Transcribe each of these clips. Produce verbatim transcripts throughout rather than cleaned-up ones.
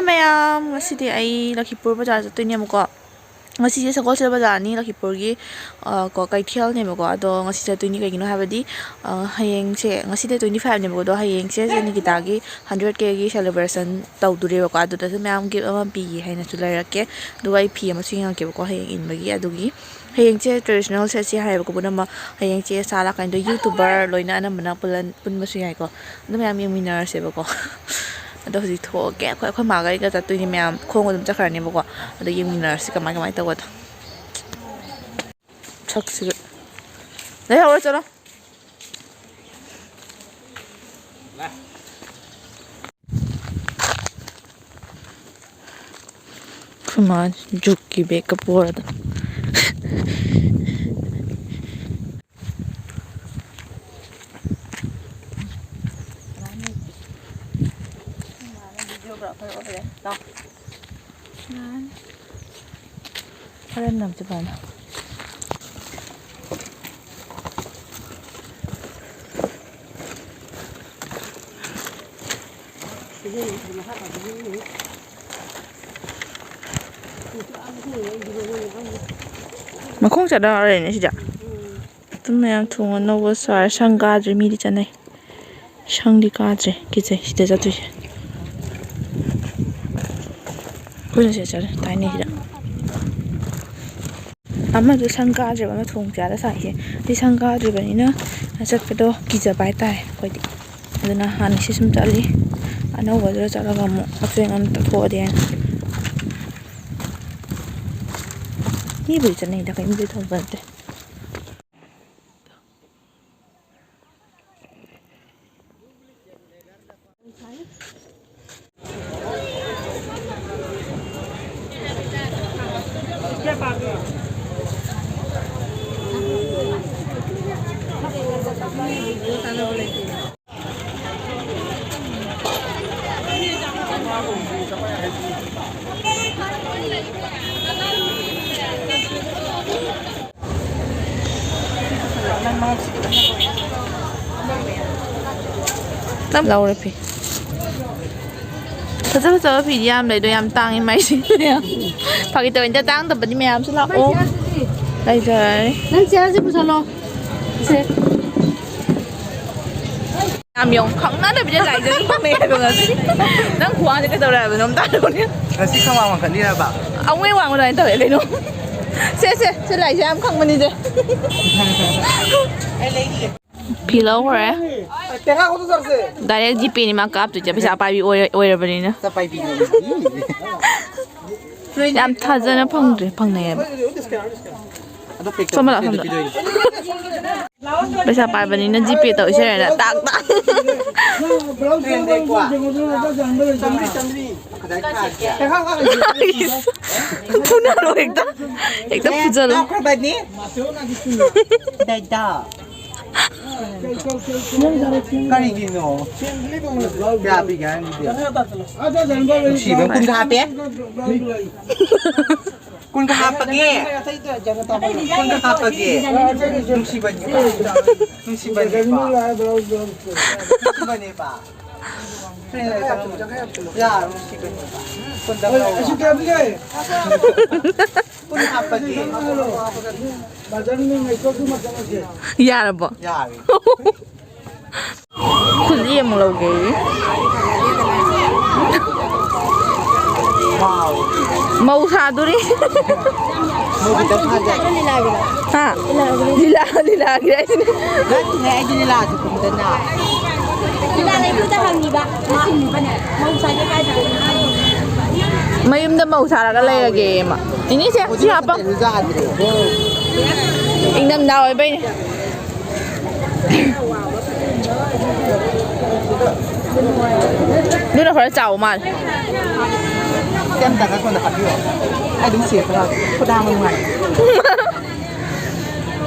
ꯃꯌꯥꯝ, ꯉꯁꯤꯗꯤ ꯑꯩ ꯂꯈꯤꯄꯨꯔ ꯕꯖꯥꯔ ꯆꯠꯇꯣꯏꯅꯦꯕꯀꯣ꯫ ꯉꯁꯤꯁꯦ ꯁꯒꯣꯜꯁꯦꯜ ꯕꯖꯥꯔꯅꯤ, ꯂꯈꯤꯄꯨꯔꯒꯤ, ꯑ, ꯀꯣ, ꯀꯩꯊꯦꯜꯅꯦꯕꯀꯣ꯫ ꯑꯗꯣ ꯉꯁꯤ ꯆꯠꯇꯣꯏꯅꯤ, ꯀꯩꯒꯤꯅꯣ ꯍꯥꯏꯕꯗꯤ, ꯑ, ꯍꯌꯦꯡꯁꯦ, ꯉꯁꯤꯗꯤ twenty five ꯅꯦꯕꯀꯣ, ꯑꯗꯣ ꯍꯌꯦꯡꯁꯦ ꯅꯤꯀꯤꯇꯥꯒꯤ hundred K ꯒꯤ celebration ꯇꯧꯗꯣꯔꯦꯕꯀꯣ꯫ ꯑꯗꯨꯗꯁꯨ ꯃꯌꯥꯝ gift ꯑꯃ ꯄꯤꯒꯦ ꯍꯥꯏꯅꯁꯨ ꯂꯩꯔꯛꯀꯦ꯫ ꯑꯗꯨꯒ ꯑꯩ ꯐꯤ ꯑꯃꯁꯨ ꯌꯦꯡꯉꯛꯀꯦꯕꯀꯣ, ꯍꯌꯦꯡ ꯏꯟꯕꯒꯤ꯫ ꯑꯗꯨꯒꯤ ꯍꯌꯦꯡꯁꯦ traditional ꯁꯦꯠꯁꯦ ꯍꯥꯏꯌꯦꯕꯀꯣ ꯄꯨꯝꯅꯃꯛ꯫ ꯍꯌꯦꯡꯁꯦ ꯁꯥ ꯂꯥꯛꯀꯅꯤꯗꯣ YouTuber ꯂꯣꯏꯅ ꯑꯅꯝꯕꯅ ꯄꯨꯜꯂꯟ-, ꯄꯨꯟꯕꯁꯨ ꯌꯥꯏꯀꯣ꯫ ꯑꯗꯨ ꯃꯌꯥꯝ ꯌꯦꯡꯃꯤꯟꯅꯔꯁꯦꯕꯀꯣ꯫ ꯑꯗꯣ ꯍꯧꯖꯤꯛ ꯊꯣꯛꯑꯒꯦ꯫ ꯑꯩꯈꯣꯏ, ꯑꯩꯈꯣꯏ ꯃꯥꯒ ꯑꯩꯒ ꯆꯠꯇꯣꯏꯅꯦ ꯃꯌꯥꯝ꯫ ꯈꯣꯡ ꯑꯗꯨꯝ ꯆꯠꯈ꯭ꯔꯅꯦꯕꯀꯣ꯫ ꯑꯗꯣ ꯌꯦꯡꯃꯤꯟꯅꯔꯁꯤ ꯀꯃꯥꯏ, ꯀꯃꯥꯏ ꯇꯧꯕꯗꯣ꯫ ꯁꯛꯁꯤꯒ꯫ ꯂꯩꯍꯧꯔꯣ, ꯆꯠꯂꯣ꯫ ꯑꯩꯈꯣꯏ ꯃꯥ ꯖꯨꯛꯀꯤ ꯕꯦꯒꯀ ꯄꯣꯔꯗ꯫ ꯍꯣꯔꯦꯟ ꯅꯝꯁꯤ ꯐꯖꯅ꯫ ꯃꯈꯣꯡ ꯆꯠꯅꯔꯦꯅꯦ ꯁꯤꯗ꯫ ꯑꯗꯨꯝ ꯃꯌꯥꯝ ꯊꯣꯡ ꯑꯅꯧꯕ ꯁꯥꯔꯦ꯫ ꯁꯪ ꯀꯥꯗ꯭ꯔꯤ, ꯃꯤꯗꯤ ꯆꯠꯅꯩ꯫ ꯁꯪꯗꯤ ꯀꯥꯗ꯭ꯔꯦ, ꯀꯤꯖꯩ ꯁꯤꯗ ꯆꯠꯇꯣꯏꯁꯦ꯫ ꯑꯩꯈꯣꯏꯅ ꯁꯤꯗ ꯆꯠꯂꯦ, ꯊꯥꯏꯅꯩꯁꯤꯗ꯫ ꯑꯃꯗꯣ ꯁꯪ ꯀꯥꯗ꯭ꯔꯤꯕ, ꯑꯃ ꯊꯣꯡ ꯆꯥꯗ ꯁꯥꯏꯁꯦ꯫ ꯁꯤ ꯁꯪ ꯀꯥꯗ꯭ꯔꯤꯕꯅꯤꯅ ꯆꯠꯄꯗꯣ ꯀꯤꯖꯕ ꯍꯥꯏꯇꯥꯔꯦ ꯑꯩꯈꯣꯏꯗꯤ꯫ ꯑꯗꯨꯅ ꯍꯥꯟꯅ ꯁꯤ ꯁꯨꯝ ꯆꯠꯂꯤ, ꯑꯅꯧꯕꯗꯨꯗ ꯆꯠꯂꯒ ꯑꯃꯨꯛ ꯑꯆꯣꯏ ꯑꯉꯥꯝ ꯇꯛꯊꯣꯛꯑꯗꯤ ꯍꯥꯏꯅ꯫ ꯃꯤꯕꯨꯗꯤ ꯆꯠꯅꯩꯗ, ꯀꯩꯝꯕꯨꯗꯤ ꯇꯧꯕ ꯅꯠꯇꯦ꯫ ꯂꯧꯔꯦ ꯐꯤ꯫ ꯐꯖ ꯐꯖꯕ ꯐꯤꯗꯤ ꯌꯥꯝ ꯂꯩꯗꯣ, ꯌꯥꯝ ꯇꯥꯡꯉꯤ ꯃꯥꯏꯁꯦ꯫ ꯐꯥꯒꯤ ꯇꯧꯕꯅꯤꯗ, ꯇꯥꯡꯗꯕꯗꯤ ꯃꯌꯥꯝꯁꯨ ꯂꯥꯛꯑꯣ꯫ ꯂꯩꯖꯔꯦ꯫ ꯅꯪ ꯆꯤꯌꯔꯁꯦ ꯄꯨꯁꯜꯂꯣ꯫ ꯁꯦ꯫ ꯌꯥꯝ ꯌꯧ ꯈꯪꯅꯗꯕꯤꯗ ꯂꯥꯏꯖ ꯑꯗꯨꯝ ꯐꯝꯃꯦ ꯍꯥꯏꯕ ꯉꯁꯤ꯫ ꯅꯪ ꯈꯨꯋꯥꯡꯁꯦ ꯀꯩꯗꯧꯔꯦ ꯍꯥꯏꯕꯅꯣ ꯑꯝꯇ ꯍꯥꯏꯔꯛꯑꯣꯅꯦ꯫ ꯉꯁꯤ ꯈꯪꯋꯥꯡ ꯋꯥꯡꯈꯠꯂꯤꯔꯕ? ꯑꯃꯨꯛ ꯍꯦꯟꯅ ꯋꯥꯡꯕ ꯑꯗꯨꯃꯥꯏꯅ ꯇꯧꯋꯦ ꯀꯩꯅꯣ꯫ ꯁꯦ ꯁꯦ ꯁꯦ, ꯂꯥꯏꯖ ꯌꯥꯝ ꯈꯪꯕꯅꯤꯁꯦ꯫ ꯐꯤ ꯂꯧꯈ꯭ꯔꯦ꯫ ꯗꯥꯏꯔꯦꯛ ꯖꯤꯄꯦꯅꯤ ꯃꯥ ꯀꯥꯞꯇꯣꯏꯁꯦ, ꯄꯩꯁꯥ ꯄꯥꯏꯕꯤ ꯑꯣꯏꯔ- ꯑꯣꯏꯔꯕꯅꯤꯅ꯫ ꯆꯄꯥꯏꯕꯤꯅꯦ꯫ ꯌꯥꯝ ꯊꯥꯖꯅ ꯐꯪꯗ꯭ꯔꯦ, ꯐꯪꯅꯩꯌꯦꯕ꯫ ꯑꯗꯣ ꯄꯦꯛ ꯁꯣꯝꯗ ꯇꯧꯕ ꯂꯥꯛꯑꯣ, ꯁꯣꯝꯗ꯫ ꯄꯤꯗꯣꯏꯅꯤ꯫ ꯄꯩꯁꯥ ꯄꯥꯏꯕꯅꯤꯅ ꯖꯤꯄꯦ ꯇꯧꯁꯦ ꯍꯥꯏꯅ ꯇꯥꯛ ꯇꯥꯛ꯫ ꯆꯥꯝꯃꯔꯤ ꯆꯥꯝꯃꯔꯤ꯫ ꯀꯗꯥꯏ ꯊꯥꯔꯒꯦ? ꯐꯨꯅꯔꯣ ꯍꯦꯛꯇ꯫ ꯍꯦꯛꯇ ꯐꯨꯖꯜꯂꯣ꯫ ꯀꯥꯞꯈ꯭ꯔꯕꯅꯤ꯫ ꯗꯥꯏꯗꯥ꯫ ꯀꯔꯤꯒꯤꯅꯣ? ꯀꯌꯥ ꯄꯤꯒꯦ ꯍꯥꯏꯅꯣ? ꯅꯨꯡꯁꯤꯕ ꯀꯨꯟꯒ ꯍꯥꯞꯄꯦ꯫ ꯀꯨꯟꯒ ꯍꯥꯞꯄꯒꯦ꯫ ꯀꯨꯟꯒ ꯍꯥꯞꯄꯒꯦ꯫ ꯅꯨꯡꯁꯤꯕꯅꯦꯕ꯫ ꯅꯨꯡꯁꯤꯕꯅꯦꯕ꯫ ꯅꯨꯡꯁꯤꯕꯅꯦꯕ꯫ ꯌꯥꯔꯣꯏ, ꯅꯨꯡꯁꯤꯕꯅꯦꯕ꯫ ꯀꯨꯟꯗ ꯂꯧꯔꯣ꯫ ꯀꯨꯟ ꯍꯥꯞꯄꯒꯦ꯫ ꯌꯥꯔꯕꯣ? ꯌꯥꯔꯦ꯫ ꯈꯨꯖꯤ ꯑꯃꯨꯛ ꯂꯧꯒꯦ꯫ ꯋꯥꯎ꯫ ꯃꯧ ꯁꯥꯗꯣꯔꯤ꯫ ꯃꯣꯏꯒꯤꯗ ꯐꯥꯖ꯫ ꯍꯥ? ꯂꯤꯂꯥ, ꯂꯤꯂꯥꯒꯤ ꯍꯥꯏꯁꯤꯅꯦ꯫ ꯅꯠꯇꯦꯍꯦ, ꯑꯩꯗꯤ ꯂꯤꯂꯥꯁꯨ ꯀꯨꯝꯗꯅ꯫ ꯂꯤꯂꯥ ꯂꯩꯕꯗꯨꯗ ꯍꯪꯉꯤꯕ꯫ ꯃꯧ ꯁꯥꯒꯦ ꯀꯥꯏꯗ? ꯃꯌꯨꯝꯗ ꯃꯧ ꯁꯥꯔꯒ ꯂꯩꯔꯒꯦ ꯃꯥ꯫ ꯏꯅꯦꯁꯦ, ꯁꯤ ꯍꯥꯞꯄꯣ꯫ ꯌꯥꯗ꯭ꯔꯦ꯫ ꯏꯪꯊꯝꯊꯥ ꯑꯣꯏꯕꯩꯅꯦ꯫ ꯑꯗꯨꯅ ꯈꯔ ꯆꯥꯎꯕ ꯃꯥꯜꯂꯦ꯫ ꯁꯤ ꯑꯝꯇ ꯉꯥꯏꯈꯣ, ꯑꯝꯇ ꯍꯥꯞꯄꯤꯔꯣ꯫ ꯑꯩ ꯑꯗꯨꯝ ꯁꯦꯠꯈ꯭ꯔꯒꯦ꯫ ꯈꯨꯗꯥꯡ ꯑꯃ ꯅꯨꯡꯉꯥꯏ꯫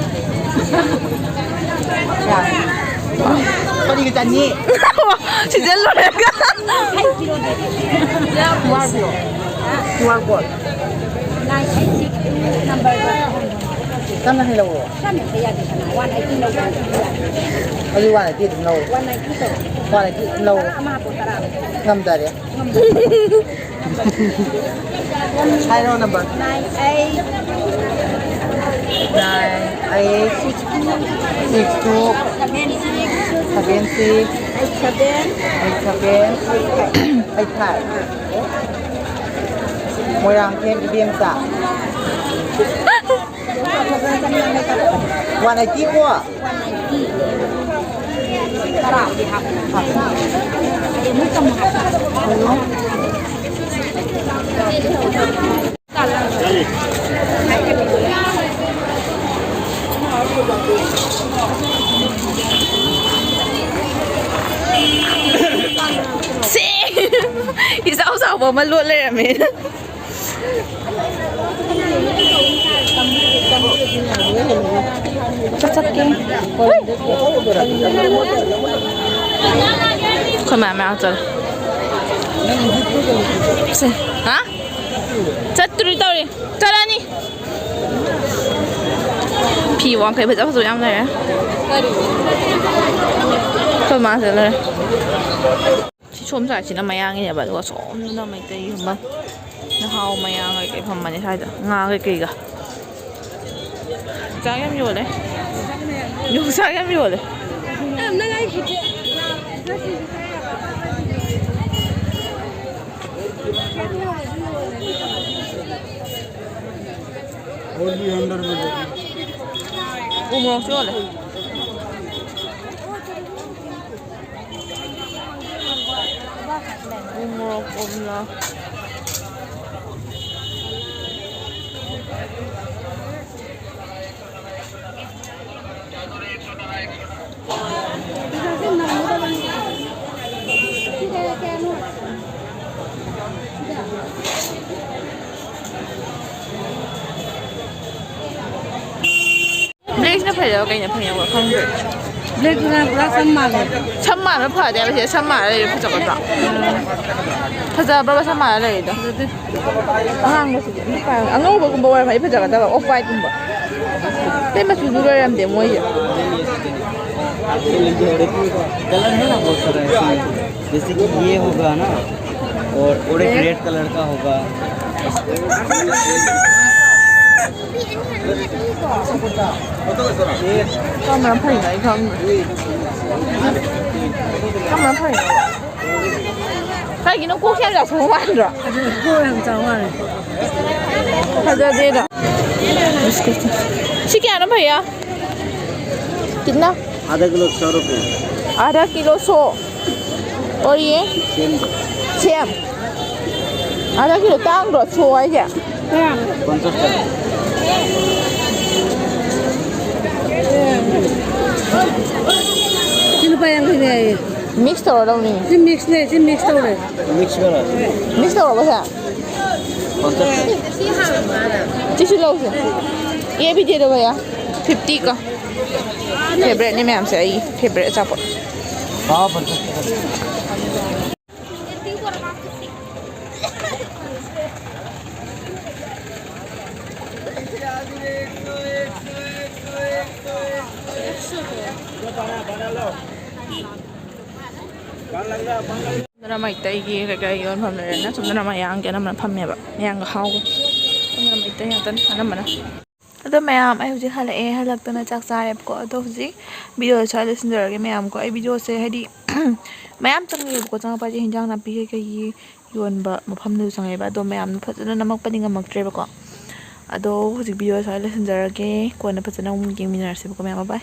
ꯌꯥꯔꯦ꯫ ꯀꯔꯤꯒꯤ ꯆꯅꯤ? ꯁꯤꯖꯜ ꯂꯣꯏꯔꯒ꯫ QR ꯄꯤꯔꯣ꯫ QR code꯫ Nine eight six two number. ꯆꯝꯅ ꯍꯩ ꯂꯧꯔꯣ? ꯆꯝꯅ ꯍꯩ ꯌꯥꯗꯦ ꯀꯅꯥ? ꯋꯥꯟ ꯑꯩꯠꯇꯤ ꯂꯧꯕ ꯍꯥꯏꯁꯤꯗꯤ ꯌꯥꯗꯦ꯫ ꯑꯗꯨ ꯋꯥꯟ ꯑꯩꯠꯇꯤ ꯑꯗꯨꯝ ꯂꯧꯔꯣ꯫ ꯋꯥꯟ ꯑꯩꯠꯇꯤ ꯇꯧꯔꯣ꯫ ꯋꯥꯟ ꯑꯩꯠꯇꯤ ꯑꯗꯨꯝ ꯂꯧꯔꯣ꯫ ꯇꯔꯥ ꯑꯃ ꯍꯥꯞꯄꯣ, ꯇꯔꯥ ꯑꯃ꯫ ꯉꯝꯗꯔꯦ꯫ ꯉꯝꯗꯔꯦ꯫ ꯍꯥꯏꯔꯣ number꯫ Nine eight꯫ Nine eight꯫ Six two꯫ Seven six꯫ Seven six꯫ Eight seven꯫ Eight seven꯫ Eight five꯫ ꯃꯣꯏꯔꯥꯡꯊꯦꯝ ꯏꯕꯦꯝꯆꯥ꯫ ꯋꯥꯟ ꯑꯩꯠꯇꯤ ꯀꯣ꯫ ꯇꯔꯥꯗꯤ ꯍꯥꯞꯄꯣ꯫ ꯁꯤ! ꯏꯆꯥꯎ ꯆꯥꯎꯕ ꯑꯃ ꯂꯣꯠ ꯂꯩꯔꯝꯃꯦ꯫ ꯆꯠꯀꯦ꯫ ꯑꯩꯈꯣꯏ ꯃꯌꯥꯝ ꯃꯌꯥꯝ ꯆꯠꯂꯦ꯫ ꯁꯦ꯫ ꯍꯥ? ꯆꯠꯇ꯭ꯔꯤ ꯇꯧꯔꯤ꯫ ꯆꯠꯂꯅꯤ꯫ ꯐꯤ ꯋꯥꯡꯈꯩ ꯐꯖ ꯐꯖꯕ ꯌꯥꯝ ꯂꯩꯔꯦ꯫ ꯑꯩꯈꯣꯏ ꯃꯥ ꯆꯠꯂꯦ꯫ ꯁꯤ ꯁꯣꯝ ꯁꯥꯏꯠꯁꯤꯅ ꯃꯌꯥꯡꯒꯤꯅꯦꯕ, ꯑꯗꯨꯒ ꯁꯣꯝꯗꯅ ꯃꯩꯇꯩꯒꯨꯝꯕ ꯅꯍꯥꯎ ꯃꯌꯥꯡ ꯀꯩꯀꯩ ꯐꯝꯕꯅꯦ ꯁ꯭ꯋꯥꯏꯗ꯫ ꯉꯥ ꯀꯩꯀꯩꯒ꯫ ꯌꯣꯡꯆꯥꯛ ꯌꯥꯝ ꯌꯣꯜꯂꯦ꯫ ꯌꯣꯡꯆꯥꯛ ꯌꯥꯝ ꯌꯣꯜꯂꯦ꯫ ꯎ ꯃꯣꯔꯣꯛꯁꯨ ꯌꯣꯜꯂꯦ꯫ ꯎ ꯃꯣꯔꯣꯛ ꯀꯣꯝꯂꯥ꯫ ꯕ꯭ꯂꯦꯛꯁꯤꯅ ꯐꯩꯔꯕ ꯀꯩꯅ ꯐꯩꯅꯣ ꯈꯪꯗ꯭ꯔꯦ꯫ ꯕ꯭ꯂꯦꯛꯇꯨꯅ ꯄꯨꯔꯥ ꯁꯝ ꯃꯥꯜꯂꯦ꯫ ꯁꯝ ꯃꯥꯟꯕ ꯐꯗꯦ ꯍꯥꯏꯕ, ꯁꯤꯗ ꯁꯝ ꯃꯥꯟꯅ ꯂꯩꯔꯦ ꯐꯖꯒꯗ꯭ꯔꯣ? ꯐꯖꯕ꯭ꯔꯕ ꯁꯝ ꯃꯥꯟꯅ ꯂꯩꯔꯤꯗꯣ? ꯐꯖꯗꯦ꯫ ꯑꯉꯥꯡꯕꯁꯤꯗꯤ ꯑꯗꯨꯝ ꯐꯖ-, ꯑꯉꯧꯕꯒꯨꯝꯕ ꯑꯣꯏꯔꯝꯃꯗꯤ ꯐꯖꯒꯗꯕ, ꯑꯣꯐ ꯋꯥꯏꯠꯀꯨꯝꯕ꯫ ꯑꯇꯩ ꯃꯆꯨꯗꯨ ꯂꯩꯔꯝꯗꯦ ꯃꯣꯏꯁꯦ꯫ कलर है ना बहुत सारा इसमें, जैसे कि ये होगा ना, और और एक रेड कलर का होगा। ꯀꯔꯝꯕꯅ ꯐꯩꯅꯣ ꯑꯩ ꯈꯪꯗ꯭ꯔꯦ꯫ ꯀꯔꯝꯕꯅ ꯐꯩꯅꯣ? ꯀꯩꯒꯤꯅꯣ ꯀꯣꯛꯁꯦ ꯌꯥꯝ ꯆꯥꯎꯊꯣꯛꯄ ꯃꯥꯟꯗ꯭ꯔꯣ? ꯑꯗꯨ ꯀꯣꯛ ꯌꯥꯝ ꯆꯥꯎ ꯃꯥꯜꯂꯦ꯫ ꯐꯖꯗꯦꯗ꯫ ꯁꯤ ꯀꯌꯥꯅꯣ ꯚꯩꯌꯥ? कितना? आधा किलो सौ रुपये। आधा किलो सौ। और ये? सेम। आधा किलो ꯇꯥꯡꯗ꯭ꯔꯣ ꯁꯣ ꯍꯥꯏꯁꯦ? पंचास टका। ꯁꯤ ꯂꯨꯄꯥ ꯌꯥꯡꯈꯩꯅꯦ ꯍꯥꯏꯌꯦ꯫ ꯃꯤꯛꯁ ꯇꯧꯔ ꯂꯧꯅꯤꯡꯉꯦ꯫ ꯁꯤ ꯃꯤꯛꯁꯅꯦ, ꯁꯤ ꯃꯤꯛꯁ ꯇꯧꯔꯦ꯫ मिक्स वाला। ꯃꯤꯛꯁ ꯇꯧꯔꯕ ꯁꯦ? पंचास टका। ꯁꯤꯁꯨ ꯂꯧꯁꯦ꯫ ये भी दे दो भैया। फिफ्टी का। फेवरेट ꯅꯦ ꯃꯌꯥꯝꯁꯦ ꯑꯩꯒꯤ ꯐꯦꯕꯔꯦꯠ ꯑꯆꯥꯄꯣꯠ꯫ हाँ, पंचास टका। ꯁꯣꯝꯗꯅ ꯃꯩꯇꯩꯒꯤ ꯀꯩꯀꯩ ꯌꯣꯟꯐꯝ ꯂꯩꯔꯦꯅ ꯁꯣꯝꯗꯅ ꯃꯌꯥꯡꯒꯤ ꯑꯅꯝꯕꯅ ꯐꯝꯃꯦꯕ꯫ ꯃꯌꯥꯡꯒ ꯍꯥꯎꯒ꯫ ꯁꯣꯝꯗꯅ ꯃꯩꯇꯩ ꯉꯥꯛꯇꯅꯤ ꯑꯅꯝꯕꯅ꯫ ꯑꯗꯣ ꯃꯌꯥꯝ ꯑꯩ ꯍꯧꯖꯤꯛ ꯍꯜꯂꯛꯑꯦ꯫ ꯍꯜꯂꯛꯇꯅ ꯆꯥꯛ ꯆꯥꯔꯦꯕꯀꯣ꯫ ꯑꯗꯣ ꯍꯧꯖꯤꯛ ꯚꯤꯗꯤꯑꯣꯁꯦ ꯁ꯭ꯋꯥꯏ ꯂꯣꯏꯁꯤꯟꯖꯔꯒꯦ ꯃꯌꯥꯝꯀꯣ꯫ ꯑꯩ ꯚꯤꯗꯤꯑꯣꯁꯦ ꯍꯥꯏꯗꯤ ꯃꯌꯥꯝ ꯆꯪꯉꯦꯕꯀꯣ꯫ ꯆꯪꯉꯛꯄ ꯍꯥꯏꯁꯦ ꯍꯤꯟꯖꯥꯡ ꯅꯥꯄꯤ ꯀꯩꯀꯩꯒꯤ ꯌꯣꯟꯕ ꯃꯐꯝꯗꯨꯗ ꯆꯪꯉꯛꯑꯦꯕ꯫ ꯑꯗꯣ ꯃꯌꯥꯝꯅ ꯐꯖꯅ ꯅꯝꯃꯛꯄꯗꯤ ꯉꯝꯃꯛꯇ꯭ꯔꯦꯕꯀꯣ꯫ ꯑꯗꯣ ꯍꯧꯖꯤꯛ ꯚꯤꯗꯤꯑꯣ ꯁ꯭ꯋꯥꯏ ꯂꯣꯏꯁꯤꯟꯖꯔꯒꯦ꯫ ꯀꯣꯟꯅ ꯐꯖꯅ ꯑꯃꯨꯛ ꯌꯦꯡꯃꯤꯟꯅꯔꯁꯦꯕꯀꯣ ꯃꯌꯥꯝ꯫ ꯕꯥꯏ꯫